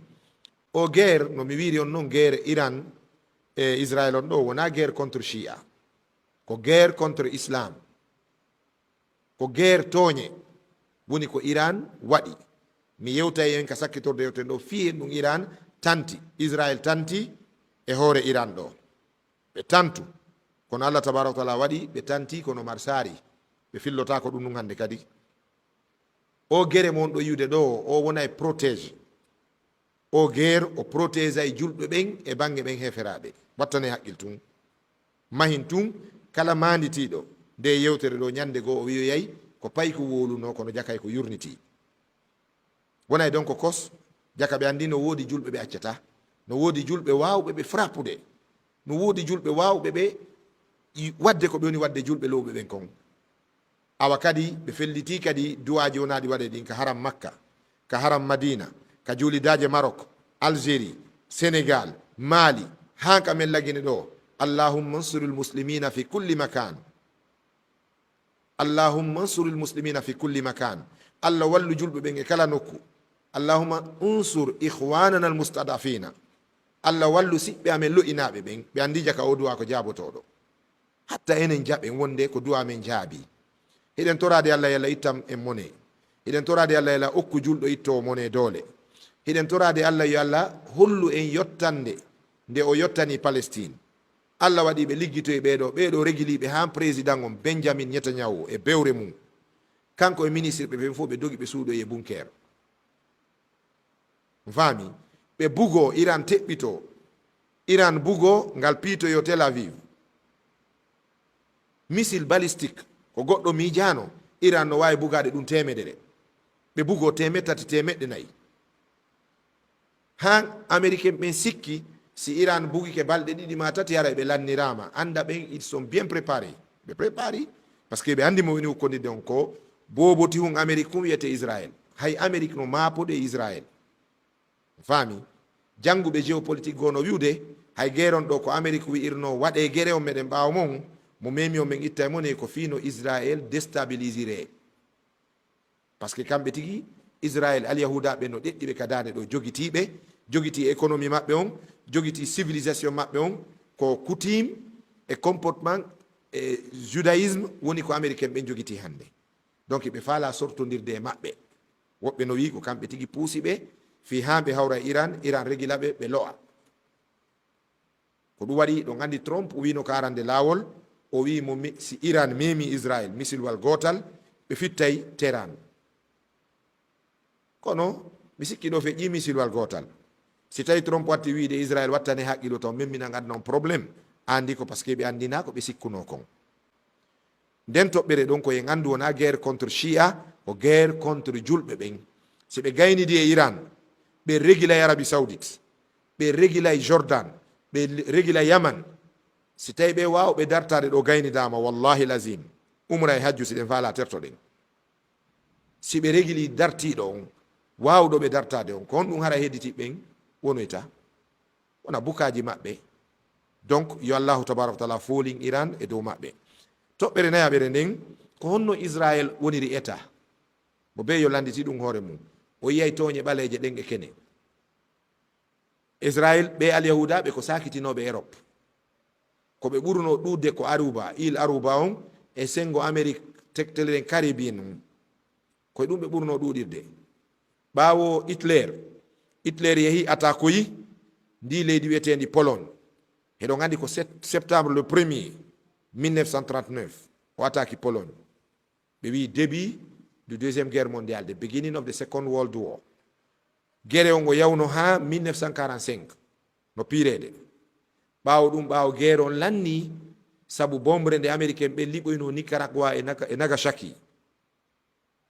o guerre, no mi wiiri on non, guerre Iran e Israël on ɗo, wonaa guerre contre Shia. Ko guerre contre Islam. Ko guerre tooñe woni ko Iran waɗi. Mi yewtay en ka sakkitorde yewten ɗo, fii en ɗum Iran tanti, Israël tanti e hoore Iran ɗo. Ɓe tantu. Kono Allah tabaaraka wa taala waɗi ɓe tanti, kono marsaari. Ɓe fillotaako ɗum ɗum hannde kadi. O gere mo on ɗo yi'ude ɗo, o wona e protège. O guerre, o protégay julɓe ɓen e baŋŋe ɓen heeferaaɓe. Wattane haqqil tun. Mahin tun, kala maanditiiɗo nde yewtere ɗo, ñande goo o wi'oyay ko payko wowlunoo, kono jakay ko yurnitii. Wonay donc kos, jaka ɓe anndi no woodi julɓe ɓe accataa. No woodi julɓe waawɓe ɓe frappude. No woodi julɓe waawɓe ɓe i-, waɗde ko ɓe woni waɗde julɓe lowɓe ɓen kon. Awa kadi, ɓe fellitii kadi duwaaji wonaaɗi waɗe ɗin ka haram Makka, ka haram Madina, ka juulidaaje Marok, Algérie, Sénégal, Mali, haa ka men Lagine ɗo. "Allahumma ansuril muslimina fi kulli makan." "Allahumma ansuril muslimina fi kulli makan." Allah wallu julɓe ɓen e kala nokku. "Allahumma unsur ikhwanana al mustadafina." Allah wallu siɓɓe amen lo'inaaɓe ɓen. Ɓe anndi jaka o duwaa ko jaabotooɗo. Hatta enen jaɓen wonde ko duwaa men jaabi. Hiɗen toraade Allah yo Allah ittan en mone. Hiɗen toraade Allah yo Allah okku julɗo ittoowo mone doole. Hiɗen toraade Allah yo Allah hollu en yottande nde o yottani Palestine. Allah waɗi ɓe liggitoyi ɓee ɗo, ɓee ɗo regiliiɓe haa président on Benjamin Netanyahu e bewre mum. Kanko e ministre ɓe ɓen fof ɓe dogi ɓe suuɗoyi e bunker. On faami? Ɓe bugoo Iran teɓɓitoo. Iran bugoo ngal piitoyoo Tel Aviv. Missile balistique ko goɗɗo miijaano, Iran no waawi bugaade ɗum teemedere. Ɓe bugoo teemeɗɗe tati, teemeɗɗe nayi. Haa Ameriken ɓen sikki si Iran bugike balɗe ɗiɗi maa tati, haray ɓe lanniraama. Annda ɓen, ils sont bien préparés. Ɓe préparé. Parce que ɓe anndi mo woni ukkondirde on ko booboti hun Amerik kun wiyete Israël. Hay Amerik no maapode e Israël. Faami? Jannguɓe géopolitique goo no wi'ude, hay geron ɗo ko Amerik wi'irno, "Waɗee gere on meɗen ɓaawo mon, mo memi on men itta e mone," ko fii no Israël déstabilisiree. Parce que kamɓe tigi, Israël, Alyahuudaaɓe no ɗeɗɗi ɓe ka daande ɗo, jogitii ɓe, jogitii économie maɓɓe on, jogitii civilisation maɓɓe on, ko coutume e comportement e judaïsme woni ko Americain ɓen jogitii hannde. Donc, ɓe faalaa sortondirde e maɓɓe. Woɓɓe no wi'i ko kamɓe tigi puusi ɓe, fii haa ɓe hawra e Iran, Iran regila ɓe, ɓe lo'a. Ko ɗum waɗi, ɗon anndi Trump o wi'no ka arande laawol, o wi'i mo mi-, si Iran memi Israel misilwal gootal, ɓe fittay Teheran. Kono mi sikki ɗo feƴƴi misilwal gootal. Si tawi Trump watti wi'de Israel wattane haqqilo taw memminan aduna on problème, anndi ko parce que ɓe anndinaa ko ɓe sikkunoo kon. Nden toɓɓere ɗon ko en anndu wonaa guerre contre Shia, ko guerre contre julɓe ɓen. Si ɓe gaynidi e Iran, ɓe regilay Arabie Saoudite, ɓe regilay Jordan, ɓe regilay Yaman. Si tawi ɓe waawɓe dartaade ɗo gaynidaama, wallahi lazim, umra e hajju si ɗen faalaa tertoɗen. Si ɓe regili dartiiɗo on, waawɗo ɓe dartaade on, ko honɗum hara hedditi ɓen wonoyta? Wona bukaaji maɓɓe. Donc, yo Allahu tabaraka wa taala foolin Iran e dow maɓɓe. Toɓɓere nayaɓere nden, ko honno Israel woniri État? Mo bee yo lannditi ɗum hoore mum. O yiyay tooñe ɓaleeje ɗen e kene. Israel, ɓe Alyahuudaaɓe ko saakitinooɓe Europe. Ko ɓe ɓurunoo ɗuuɗde ko Aruba, Île Aruba on, e senngo Amerik tekteleren Caribbean on. Ko e ɗum ɓe ɓurunoo ɗuuɗirde. Ɓaawo Hitler, Hitler yehi attaquoyi ndii leydi wiyeteendi Pologne. Hiɗon anndi ko sept-, septembre le premier, mille neuf cent trente-neuf, o attaqué Pologne. Ɓe wi'i début du deuxième guerre mondiale, the beginning of the second world war. Gere on o yawno haa mille neuf cent quarante-cinq, no piireede. Ɓaawo ɗum, ɓaawo gere on lannii, sabu bombre nde Americain ɓe liɓoynoo Nicaragua e Naga-, e Nagasaki.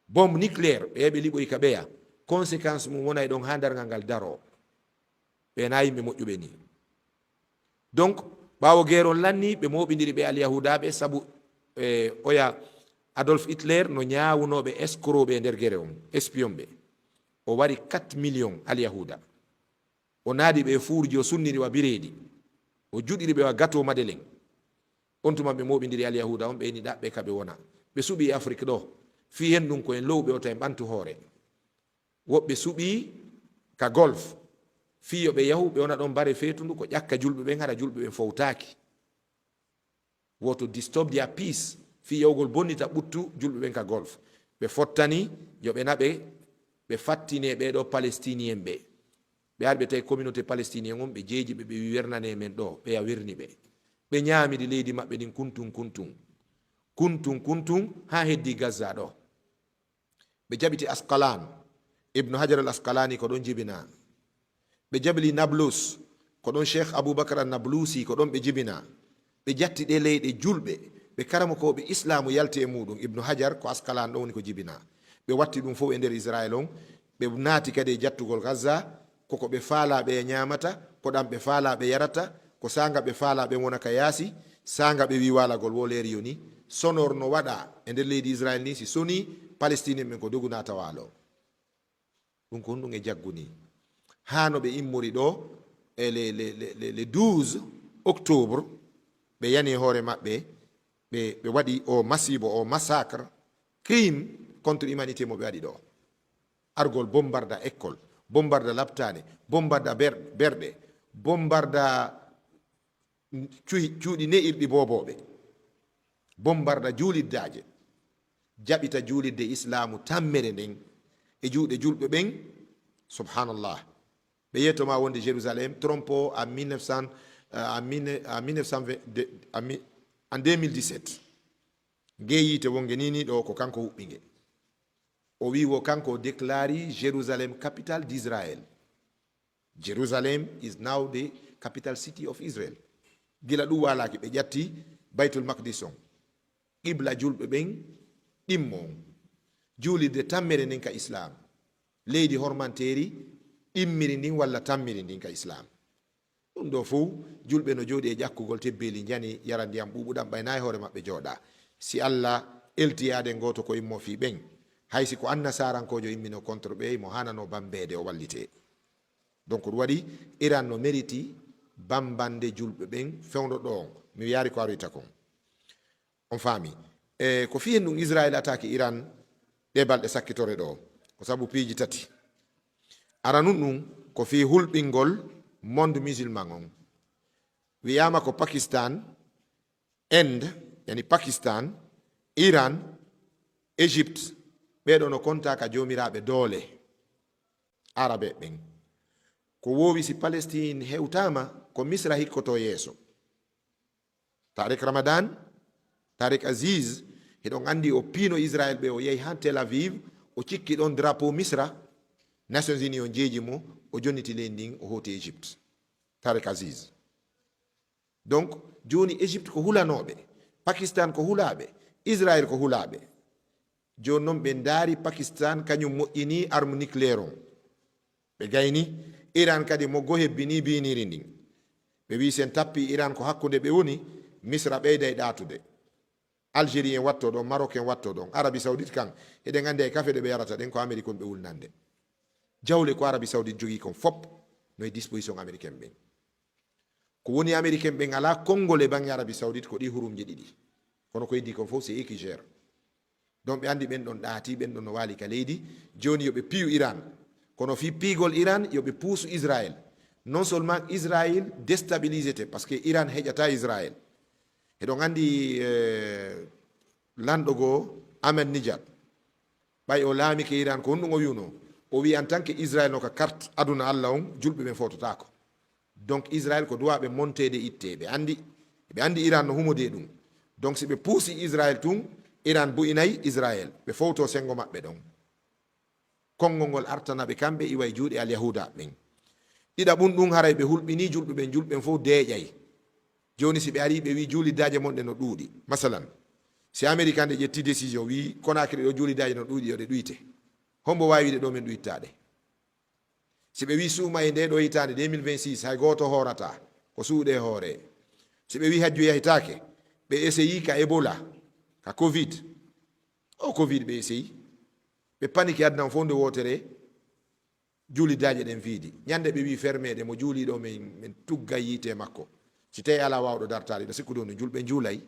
Bombe nucléaire, ɓe, ɓe liɓoyi ka ɓeya. Conséquence mum wona e ɗon haa darngal ngal daroo. Ɓe na yimɓe moƴƴuɓe ni. Donc, ɓaawo guerre on lanni, ɓe mooɓindiri ɓe alyahuudaaɓe, sabu, eh, oya Adolf Hitler no ñaawunooɓe escroc ɓe e nder guerre on, espion ɓe. O wari quatre millions alyahuuda. O naadi ɓe e fuurji, o sunniri wa bireedi. O juɗiri ɓe wa gato madeleine. On tuma ɓe mooɓindiri alyahuuda on, ɓe ni ɗaɓɓe ka ɓe wona. Ɓe suɓi e Afrik ɗo. Fii hen ɗum ko en lowɓe o tawi ɓantu hoore. Woɓɓe suɓi ka Golf. Fii yo ɓe yahu, ɓe wona ɗon bare feetundu, ko ƴakka julɓe ɓen, hara julɓe ɓen fowtaaki. Woto disturb their peace. Fii yahugol bonnita ɓuttu julɓe ɓen ka Golf. Ɓe fottani, yo ɓe naɓe, ɓe fattine ɓee ɗoo Palestiniyen ɓe. Ɓe ari ɓe tawi communauté palestinien on, ɓe jeeji ɓe, ɓe wi wernane men ɗoo, ɓe ya werni ɓe. Ɓe ñaamidi leydi maɓɓe ndin kuntun kuntun. Kuntun kuntun, haa heddi Gaza ɗoo. Ɓe jaɓiti Askalan, Ibnu Hajar al Askalani ko ɗon jibinaa. Ɓe jaɓili Nablus, ko ɗon Cheikh Abubakar an Nablusi, ko ɗon ɓe jibinaa. Ɓe jatti ɗee leyɗe julɓe, ɓe karamokooɓe Islaamu yalti e muuɗum. Ibnu Hajar ko Askalan ɗon woni ko jibinaa. Ɓe watti ɗum fof e nder Israel on, ɓe naati kadi e jattugol Gaza, ko ko ɓe faalaa ɓe ñaamata, ko ɗam ɓe faalaa ɓe yarata, ko saanga ɓe faalaa ɓe wona ka yaasi, saanga ɓe wi waalagol wo leeri yoni, sonor no waɗa e nder leydi Israel ni, si soni Palestiniyen ɓen ko dogu naata waalo. Ɗum ko honɗum e jaggu ni? Haa no ɓe immori ɗo e le, le, le, le, le douze octobre, ɓe yani e hoore maɓɓe, ɓe, ɓe waɗi o masiibo, o massacre, crime contre humanité mo ɓe waɗi ɗo. Argol bombarda école, bombarda laptaane, bombarda ber-, berɗe, bombarda cuhi-, cuuɗi ne'irɗi boobooɓe, bombarda juuliddaaje, jaɓita juulidde Islaamu tammere nden e juuɗe julɓe ɓen. Subhanallah. Ɓe yetto ma wonde Jérusalem, trompe o en mille neuf cents, euh, en mille, en mille neuf cent vingt, de, en mi-, en deux mille dix-sept. Ngee yiite wonge ni, ni ɗo ko kanko huɓɓi nge. O wi wo kanko o déclari Jérusalem capitale d'Israël. Jerusalem is now the capital city of Israel. Gila ɗum waalaaki, ɓe ƴatti Baytul Maqdis on. Qibla julɓe ɓen ɗimmo on. Juulirde tammere nden ka Islaam. Leydi hormanteeri ɗimmiri ndin walla tammiri ndin ka Islaam. Ɗum ɗo fow, julɓe no jooɗi e ƴakkugol tebbeeli njani, yara ndiyam ɓuuɓuɗam, ɓay naa e hoore maɓɓe jooɗa. Si Alla elti yaade gooto ko immo fii ɓen, hay si ko annasaarankoojo immino contre ɓe, mo haanano bambeede o wallitee. Donc, ɗum waɗi Iran no meriti bambande julɓe ɓen fewndo ɗo on. Mi wiyaari ko aroyta kon. On faami. E ko fii hen ɗum Israel attaque Iran ɗe balɗe sakkitore ɗo. Ko sabu piiji tati. Aranun ɗum ko fii hulɓingol monde musulman on. Wiyaama ko Pakistan, Inde, yani Pakistan, Iran, Egypte, ɓee ɗoo no kontaa ka joomiraaɓe doole Arabe ɓen. Ko woowi si Palestine hewtaama, ko Misra hikkotoo yeeso. Tariq Ramadan, Tariq Aziz, hiɗon anndi o piino Israel ɓe, o yehi haa Tel Aviv, o cikki ɗon drapeau Misra, Nations Unies on jeeji mo, o jonniti leydi ndin, o hooti Egypte. Tariq Aziz. Donc, jooni Egypte ko hulanooɓe, Pakistan ko hulaaɓe, Israel ko hulaaɓe. Jooni non ɓe ndaari Pakistan, kañum moƴƴini arme nucléaire on. Ɓe gayni, Iran kadi moggo hebbini biiniri ndin. Ɓe wi sen tappi Iran ko hakkunde ɓe woni, Misra ɓeyday ɗaatude. Algérie en watto ɗon, Maroc en watto ɗon, Arabie Saoudite kan, eɗen anndi ay kafe ɗe ɓe yarata ɗen ko Amérique on ɓe wulnande. Jawle ko Arabie Saoudite jogii kon fop no e disposition américaine ɓen. Ko woni Américaine ɓen alaa konngol e baŋŋe Arabie Saoudite, ko ɗi hurumje ɗiɗi. Kono ko heddi kon fof, c'est eux qui gèrent. Donc ɓe anndi ɓen ɗon ɗaati, ɓen ɗon no waali ka leydi. Jooni yo ɓe piyu Iran. Kono fii piigol Iran, yo ɓe puusu Israël. Non seulement Israël déstabilisete, parce que Iran heƴata Israël. Eɗon anndi, eh, lanɗo goo Ahmadinejad. Ɓay o laamike Iran, ko honɗum o wi'unoo? O wi'i, en tant que Israël no ka carte aduna Alla on, julɓe ɓen fowtotaako. Donc Israël ko duwaaɓe monteede ittee. Ɓe anndi, ɓe anndi Iran no humodee ɗum. Donc si ɓe puusi Israël tun, Iran bu'inay Israël. Ɓe fowtoo senngo maɓɓe ɗon. Konngol ngol artana ɓe kamɓe iwa e juuɗe Alyahuuda ɓen. Ɗiɗaɓun ɗum, haray ɓe hulɓinii julɓe ɓen, julɓe ɓen fow deeƴay. Jooni si ɓe arii ɓe wi'i juuliddaaje mon ɗen no ɗuuɗi. Masalan, si Amerikanɓe ƴetti décision wi'i Conakry ɗo juuliddaaje no ɗuuɗi, yo ɗe ɗuyte. Hombo waawi wi'ude ɗo men ɗuyttaa ɗe? Si ɓe wi'i suuma e ndee ɗoo hitaande deux mille vingt-six hay gooto hoorataa, ko suuɗe hoore. Si ɓe wi hajju yahitaake, ɓe eseyi ka Ebola, ka Covid. O Covid ɓe eseyi. Ɓe paniki aduna on fof nde wootere, juulidaaje ɗen fiidi. Ñande ɓe wi fermeede, mo juuliiɗo men, men tugga yiite makko. Si tawi alaa waawɗo dartaade, ɗo sikkude on no julɓe njuulay.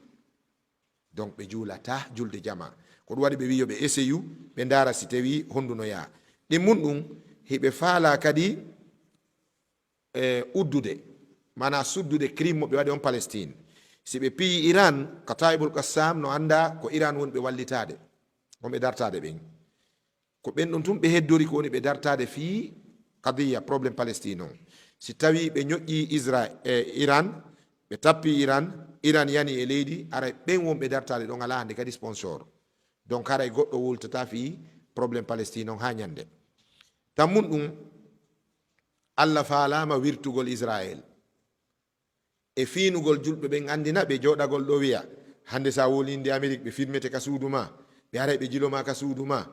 Donc ɓe juulata julde jama. Ko ɗum waɗi ɓe wi yo ɓe eseyu, ɓe ndaara si tawi honndu no yaha. Ɗin mun ɗum, hiɓe faalaa kadi e uddude, maanaa suddude crime mo ɓe waɗi on Palestine. Si ɓe piyi Iran, Kataibul Qassam no annda ko Iran woni ɓe wallitaade, on ɓe dartaade ɓen. Ko ɓen ɗon tun ɓe heddori ko woni ɓe dartaade fii qadiya, problème Palestine on. Si tawi ɓe ñoƴƴi Isra-, e Iran, ɓe tappi Iran, Iran yani e leydi, aray ɓen won ɓe dartaade ɗon alaa hannde kadi sponsor. Donc haray goɗɗo wultata fii problème Palestine on haa ñande. Tammun ɗum, Allah faalaama wirtugol Israel. E fiinugol julɓe ɓen, anndina ɓe jooɗagol ɗo, wiya, hannde sa wolinde Amérique, ɓe filmete ka suudu ma, ɓe aray ɓe jilo ma ka suudu ma.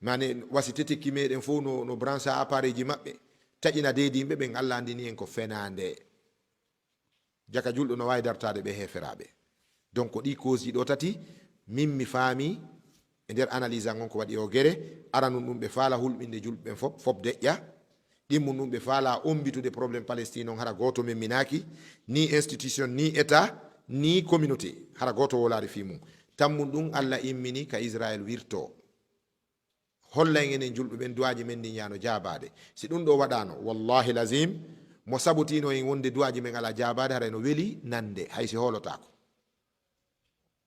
Mane wasi tetekki meɗen fof no, no brancha appareil ji maɓɓe, taƴina deedi yimɓe ɓen, Allah anndini en ko fenaande. Jaka julɗo no waawi dartaade ɓe heeferaaɓe. Donc ko ɗi cause ji ɗo tati, min mi faami e nder analyse an on ko waɗi o gere. Aranun ɗum ɓe faala hulɓinde julɓe ɓen fop, fop deƴƴa. Ɗimmun ɗum ɓe faala ombitude problème Palestine on, hara gooto memminaaki, ni institution, ni État, ni communauté, hara gooto wolaari fii mum. Tammun ɗum Allah immini ka Israel wirto. Holla en enen julɓe ɓen duwaaji men ɗin yaano jaabaade. Si ɗum ɗo waɗaano, wallahi lazim, mo sabotino en wonde duwaaji men alaa jaabaade, haray no weli nande, hay si hoolotaako.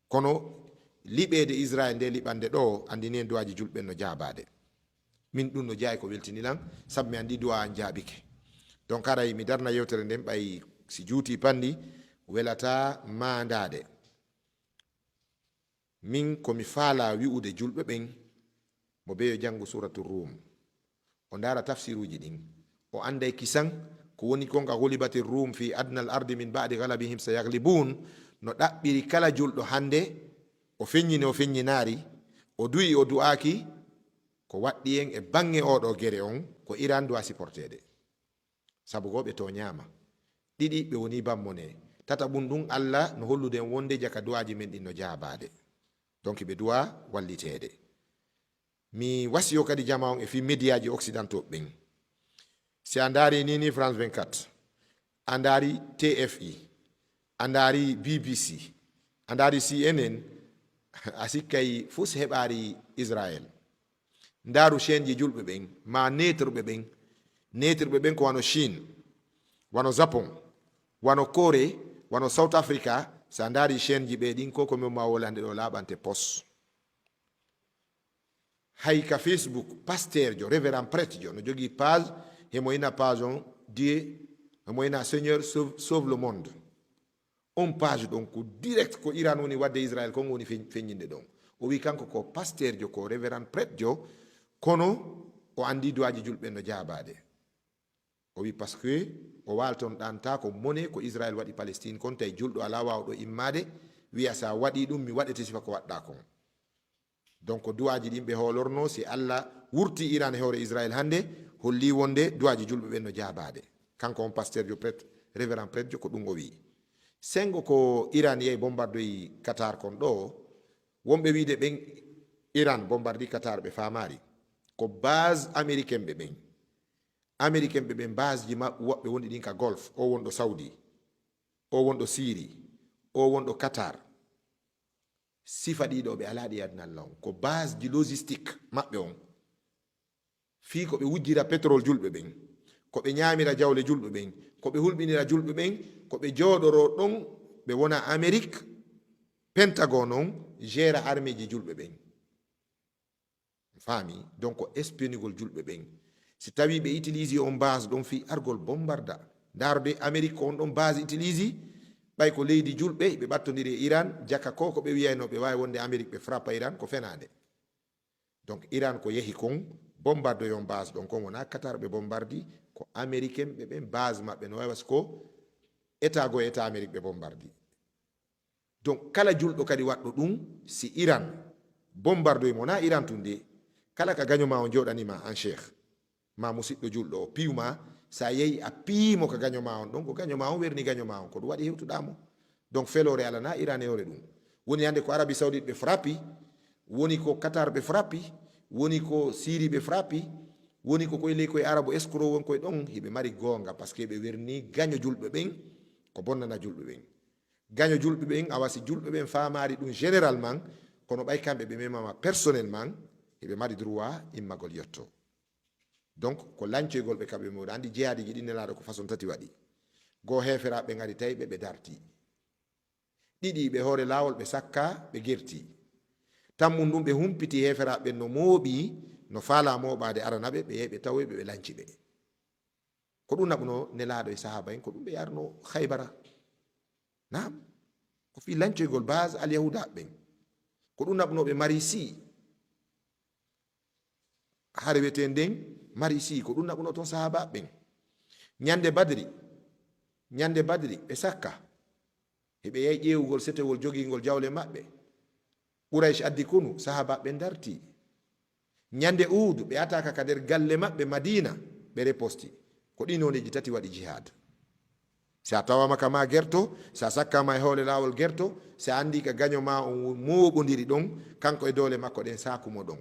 Kono liɓeede Israel nde liɓande ɗo, anndini en duwaaji julɓe ɓen no jaabaade. Min ɗum no jeyaa ko weltini lan, sabu mi anndi duwaa an jaabike. Donc haray mi darna yewtere nden, ɓay si juuti panndi, welata maandaade. Min ko mi faalaa wi'ude julɓe ɓen, mo beyo janngu Suuratu Ruum, o ndaara tafsiruuji ɗin, o annday kisan ko woni kon ka غلبت الروم في أدنى الأرض من بعد غلبهم سيغلبون, no ɗaɓɓiri kala julɗo hannde, o feññini, o feññinaari, o du'i, o du'aaki, ko waɗɗi en e baŋŋe oo ɗoo gere on, ko Iran duwaa supporteede. Sabu goo ɓe tooñaama. Ɗiɗi, ɓe wonii bammone. Tataɓun ɗum, Alla no hollude en wonde jaka duwaaji men ɗin no jaabaade. Donc ɓe duwaa walliteede. Mi wasiyo kadi jamaa on e fii mediyaaji occidentaux ɓen. Si a ndaari nii nii France vingt-quatre, a ndaari T F I, a ndaari B B C, a ndaari C N N, a sikkay fus heɓaari Israel. Ndaaru chaîne ji julɓe ɓen, maa neutre ɓe ɓen. Neutre ɓe ɓen ko wano Chine, wano Japon, wano Corée, wano South Africa. Sa ndaari chaîne ji ɓe ɗin, ko ko min ma wolande ɗo laaɓante pos. Hay ka Facebook, pasteur jo, révérend prêtre jo, no jogii page, hemo ina page on, Dieu, hemo ina Seigneur sauve, sauve le monde. On page ɗon ko direct ko Iran woni waɗde Israel, kon woni feñ-, feññinde ɗon. O wi kanko ko pasteur jo, ko révérend prêtre jo, kono o anndi duwaaji julɓe no jaabaade. O wi parce que o waalton ɗanta ko mone ko Israel waɗi Palestine kon, tawi julɗo alaa waawɗo immaade, wiya sa waɗi ɗum, mi waɗete sifa ko waɗɗa kon. Donc duwaaji ɗin ɓe hoolorno, si Alla wurti Iran e hoore Israel hannde, holli wonde duwaaji julɓe ɓen no jaabaade. Kanko on pasteur jo prêtre, révérend prêtre jo, ko ɗum o wi'i. Sengo ko Iran yehi bombardoyi Qatar kon ɗo, wonɓe wiide ɓen Iran bombardi Qatar ɓe faamaari. Ko base américain ɓe ɓen. Américain ɓe ɓen base ji maɓɓe woɓɓe woni ɗin ka Golfe, o wonɗo Saudi, o wonɗo Syrie, o wonɗo Qatar. Sifa ɗiɗo ɓe alaa ɗi aduna Alla on. Ko base ji logistique maɓɓe on. Fii ko ɓe wujjira pétrole julɓe ɓen, ko ɓe ñaamira jawle julɓe ɓen, ko ɓe hulɓinira julɓe ɓen, ko ɓe jooɗoro ɗon, ɓe wona Amérique, Pentagone on, gera armée ji julɓe ɓen. Faami? Donc, ko espionugol julɓe ɓen. Si tawi ɓe utilise on base ɗon fii argol bombarda. Ndaarde Amérique ko on ɗon base utilise, ɓay ko leydi julɓe, ɓe ɓattondiri e Iran, jaka ko, ko ɓe wiyayno ɓe waawi wonde Amérique ɓe frappa Iran, ko fenaande. Donc, Iran ko yehi kon, bombardoyi on base ɗon kon, wona Qatar ɓe bombardi, ko américain ɓe ɓen base maɓɓe no wawi ko État go État Amérique ɓe bombardi. Donc, kala julɗo kadi waɗɗo ɗum, si Iran bombardoyi mo, na Iran tun de, kala ka gaño ma on jooɗanima an cheikh, ma musiɗɗo julɗo o, piyu ma, sa yehi a piyi mo ka gaño ma on ɗon, ko gaño ma on werni gaño ma on, ko ɗum waɗi hewtuɗa mo. Donc feloore alana Iran e hoore ɗum. Woni hannde ko Arabie Saoudite ɓe frappi, woni ko Qatar ɓe frappi, woni ko Syrie ɓe frappi, woni ko koye ley koye arabo escroc won koye ɗon, hiɓe mari goonga, parce que ɓe werni gaño julɓe ɓen, ko bonnana julɓe ɓen. Gaño julɓe ɓen, awa si julɓe ɓen faamaali ɗum généralement, kono ɓay kamɓe ɓe memama personnellement, hiɓe mari droit immagol yotto. Donc ko lancoygol ɓe kaɓe mawɗo. Anndi jihaadiji ɗin Nelaaɗo ko façon tati waɗi. Goo heeferaaɓe ngari tawi ɓe, ɓe darti. Ɗiɗi, ɓe hoore laawol ɓe sakka, ɓe gerti. Tammun ɗum ɓe humpiti heeferaaɓe ɓen no mooɓi, no faalaa mooɓaade arana ɓe, ɓe yehi ɓe tawoyi ɓe, ɓe lanci ɓe. Ko ɗum naɓuno Nelaaɗo e sahaaba en, ko ɗum ɓe yarno Haybara. Naam, ko fii lancoygol base alyahuudaaɓe ɓen. Ko ɗum naɓuno ɓe Marisi. Hare wiyetee nden Marisi, ko ɗum naɓuno toon sahaabaaɓe ɓen. Ñande Badri, ñande Badri, ɓe sakka. Hiɓe yahi ƴeewugol setewol jogiingol jawle maɓɓe. Quraysh addi kunu, sahaabaaɓe ɓen darti. Ñande Uhud, ɓe ataaka ka nder galle maɓɓe Madiina, ɓe reposti. Ko ɗii nooneeji tati waɗi jihaad. Si a tawaama ka maa gerto, si a sakkaama e hoore laawol gerto, si a anndi ka gaño maa on mooɓondiri ɗon, kanko e doole makko ɗen saaku mo ɗon.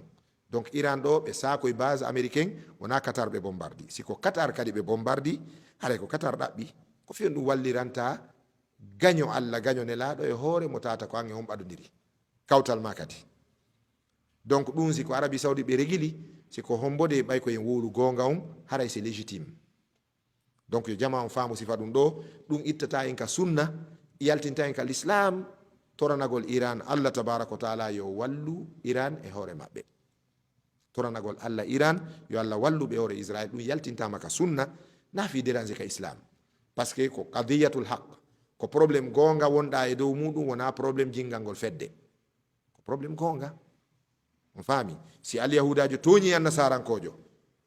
Donc Iran ɗo, ɓe saakoy base américain, wonaa Qatar ɓe bombardi. Si ko Qatar kadi ɓe bombardi, haray ko Qatar ɗaɓɓi. Ko fii on ɗum walliranta gaño Alla, gaño Nelaaɗo e hoore mo tawata ko an e on ɓadondiri. Kawtal maa kadi. Donc ɗum si ko Arabie Saoudite ɓe regili, si ko hombo de ɓay ko en wowlu goonga on, haray c'est légitime. Donc yo jamaa on faamu sifa ɗum ɗo, ɗum ittata en ka sunna, yaltinta en ka l'islam, toranagol Iran, Allah tabaraka wa taala yo wallu Iran e hoore maɓɓe. Toranagol Allah Iran, yo Allah wallu ɓe hoore Israël, ɗum yaltintama ka sunna, na fii déranger ka islam. Parce que ko qadiyatul haq, ko problème goonga wonɗa e dow muɗum, wona problème jinngangol fedde. Ko problème goonga. On faami? Si alyahudaajo tooñi annasaarankoojo,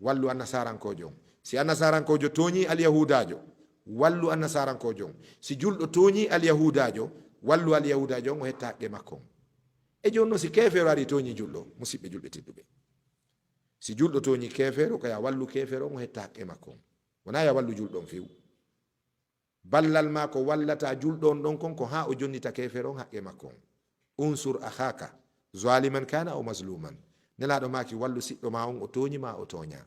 wallu annasaarankoojo on. Si annasaarankoojo tooñi alyahudaajo, wallu annasaarankoojo on. Si julɗo tooñi alyahudaajo, wallu alyahudaajo on, o hetta haqqe makko on. E jooni noon, si keefeero ari tooñi julɗo, musiɓɓe julɓe tedduɓe, si julɗo tooñi keefeero, ko ya wallu keefeero on, o hetta haqqe makko on. Wonaa ya wallu julɗo on few. Ballal maa ko wallata julɗo on ɗon kon, ko haa o jonnita keefeero on haqqe makko on. Unsur akhaka zaliman kana aw mazluman. Nelaaɗo maaki, wallu siɗɗo maa on, o tooñi maa, o tooñaa.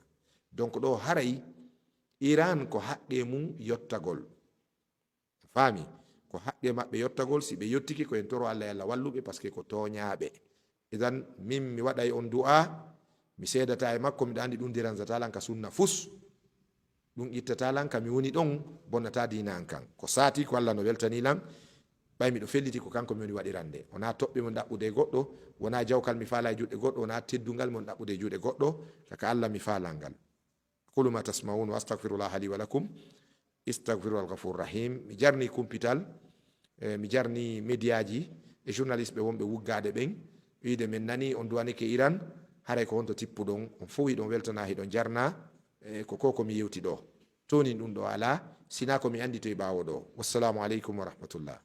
Donc ɗo haray Iran ko haqqe mum yottagol. Faami? Ko haqqe maɓɓe yottagol, si ɓe yottike, ko en toro Allah yo Allah wallu ɓe, parce que ko tooñaaɓe. Idan, min mi waɗay on du'a, mi seedata e makko, miɗo anndi ɗum dérangeata lan ka sunna fus. Ɗum ittata lan ka mi woni ɗon, bonnata diina an kan. Ko saati ko Allah no weltani lan, ɓay miɗo felliti ko kanko mi woni waɗirande. Wonaa toɓɓe mon ɗaɓɓude e goɗɗo, wonaa jawkal mi faala e juuɗe goɗɗo, wonaa teddungal mon ɗaɓɓude e juuɗe goɗɗo, ka ka Allah mi faalal ngal. أقول ما تسمعون وأستغفر الله لي ولكم. Istagfiru al ghafur rahim. Mi jarni kumpital, eh, mi jarni médiaji e journaliste ɓe wonɓe wuggaade ɓen. Wiide men nani on duwanike Iran, haray ko honto tippuɗon? On fof hiɗon weltana, hiɗon jarna, eh, ko ko ko mi yewti ɗo. Toonin ɗum ɗo alaa, sinaa ko mi anndi to e ɓaawo ɗo. Wassalamu aleykum wa rahmatullah.